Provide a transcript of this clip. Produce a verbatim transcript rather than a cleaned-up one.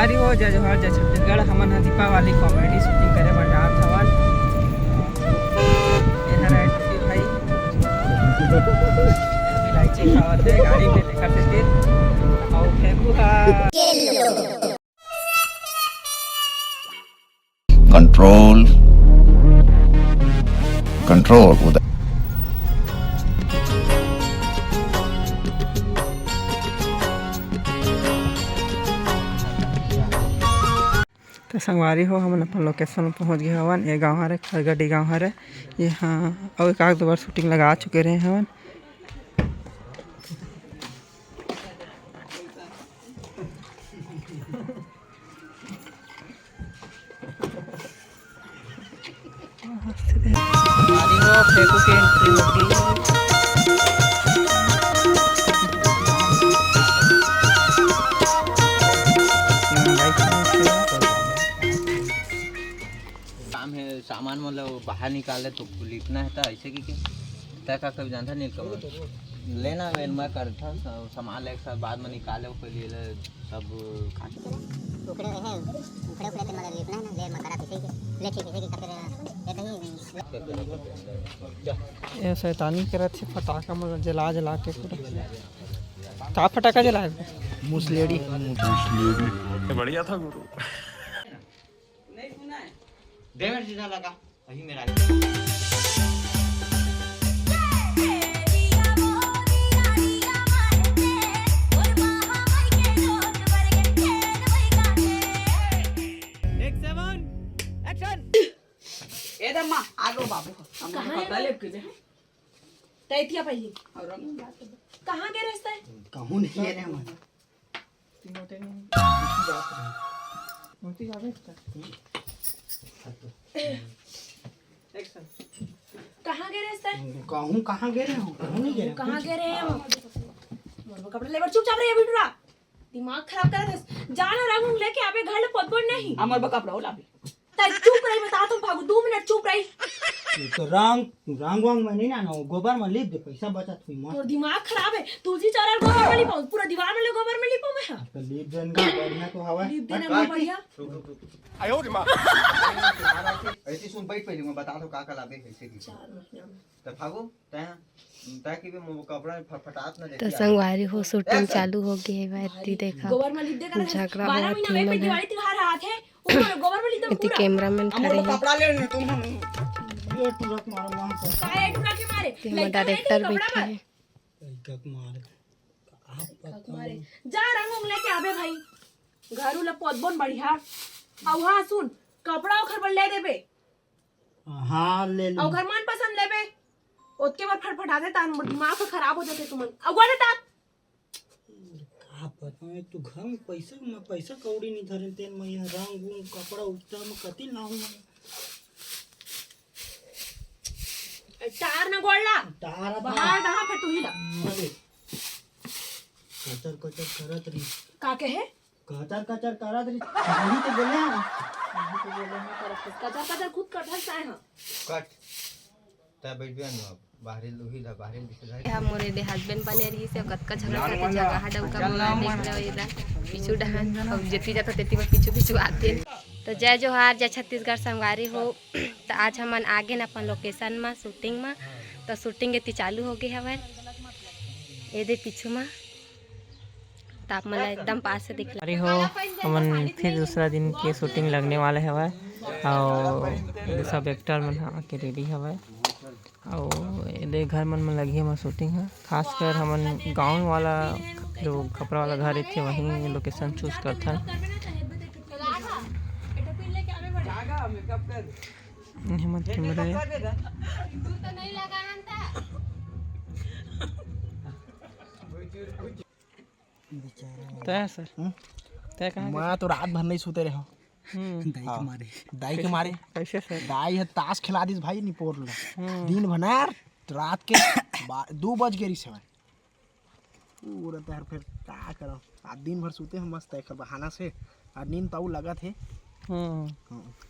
अरे हो, जय जोहार, जय छत्तीसगढ़। हमन ह दीपावली comedy shooting करे बर जात हवन। ये हर है टूटी भाई, इलायची खावत है, गाड़ी में लेकर से फिर। और फेंकू हा। Control, control उदय। तो संगवारी हो, हमन अपन location में पहुंच गए हवन। ये गांव हरे, खरगढ़ी गांव हरे। ये हाँ, अउ एक आध दो बार shooting लगा चुके रहे हवन। काम है, सामान मतलब बाहर निकाले तो लिपना है, तो ऐसे कि के? तय का कभी जानता नीलकमल? लेना वेन मैं करता, स-, सामान लेके साथ बाद में निकाले, ओकर लिए ले सब काट। उखड़े रहे, उखड़े, उखड़े ते मगर लिपना है ना, ले मैं करा, ठीक है, ले ठीक है, ठीक है, करके ये कहीं ये शैतानी करत हे, फटाका मन जला जला के पूरा। का फटाका जलाए? मुसलेड़ी। बढ़िया था गुरु। डेढ़ जीजा लगा, वही मेरा। Take seven, action। ए दम्मा, आ गो बाबू। हम कहाँ कपड़ा है? लेके जे हैं। तैतिया पहली। और रंग बात कर। कहाँ गए रहता है? कहूँ नहीं है रे मन। तीनों टाइम की बात है। मोती का बेटा। Action। कहाँ गए रहता है? कहूँ कहाँ गए रहे हो? कहूँ नहीं गए रहे। कहाँ गए रहे हो? मोर कपड़ा लेबर चुपचाप रहिए बिटुरा। दिमाग खराब करत हस। जा ना रंग उंग लेके आबे घर ले पोतबोन नहीं। हमर बा कपड़ा ओला भी। तै चुप रही, बता तुम फागू, दो मिनट चुप रही। ये तो रंग, रंग वांग में नहीं ना, ना, गोबर में लीप दे, पैसा बचत हुई मत। तोर दिमाग खराब है। तुलसी चौरा गोबर में लिपाऊं, पूरा दीवार में ले गोबर में लिपाऊं मैं। तो लीप देन का बढ़िया तो हवा। लीप देना हट, बहुत बढ़िया। रुक, रुक, रुक। आयो रे माँ। ऐसी सुन, बैठ पहले, मैं बता दो का का लाबे कैसे की। चार महीना में। तो फागू, तै, तै की भी मो-, कपड़ा में फटफटात ना तो देखी संगवारी हो, shooting चालू हो गई है। भाई, ती देखा, गोबर में लिप दे कर झगड़ा बारह बहुत महीना ही में ना। दिवाली त्योहार आत है, ऊपर गोबर में लिप दे एती पूरा। Cameraman खड़े हैं। कपड़ा ले ले तुम। ये टुरक मारो वहाँ पर। काहे टुरक के मारे? ते हमर लइका है director कपड़ा बैठे में। हैं। लइका के मारे। आप कक मारे। जा रंग उंग लेके आबे भाई। घरू ला पोतबोन बढ़िया। अउ हाँ सुन, कपड़ा ओखर बर ले देबे। हाँ, ले लूँ। अउ ओखर मनपसंद लेबे। ओतके बर फटफटाथे, तान दिमाग ह खराब हो जाथे तुमन। अउ गोड़ तार। का पता, मैं तो घर में पैसा, मैं पैसा कौड़ी नहीं धरे, तेन मैं यह रंग उंग, कपड़ा उपड़ा में कति लाऊं मैं। ए, तार ना गोड़ ला। तार बाहर था। बाहर, बाहर, फिर तू ही ला। अरे, कचर कचर करत रही। का कहे? कचर कचर करत रही, यही तो बोले हैं। यही तो बोले हैं, करत कचर कचर खुद कटहल चाहे हाँ। कट। तै बैठ बे अनु, अब बाहरे लुही ला, बाहरे दिखे ला। हम मोरे दे husband बने रही से, कतका झगड़ा करते, जगह डौका मोला देख लो, इधर पीछू डहन, अब जेती जाता तेती में पीछू पीछू आते। तो जय जोहार, जय छत्तीसगढ़ संगवारी हो। तो आज हमन आगे न अपन location में shooting में, तो shooting एती चालू हो गए हवय, ये दे पीछू में। त आप मन ला एकदम पास से दिखला। अरे हो, हमन फिर दूसरा दिन के shooting लगने वाले हवय, अउ ये सब actor मन ह आके ready हवय, अउ ये दे घर मन में लगी हमर shooting ह। खासकर हमन गाँव वाला जो खपरा वाला घर रहिथे, वहीं location choose करथन। ये हमर camera हे। तय सर। हम्म? तय कहाँ मैं तो रात भर नहीं सुते रहे हूँ। हम्म। दाई के हाँ। मारे। दाई के मारे। कैसे सर? दाई ह ताश खिला दिस भाई निपोर ला। हम्म। दिन भर ना यार, रात के बा-, दो बज गए रिस हवय। पूरा तहर फिर का करव? आज दिन भर सुते हम मस्त एकर बहाना से, और नींद तो अउ लगत हे। हम्म। हाँ।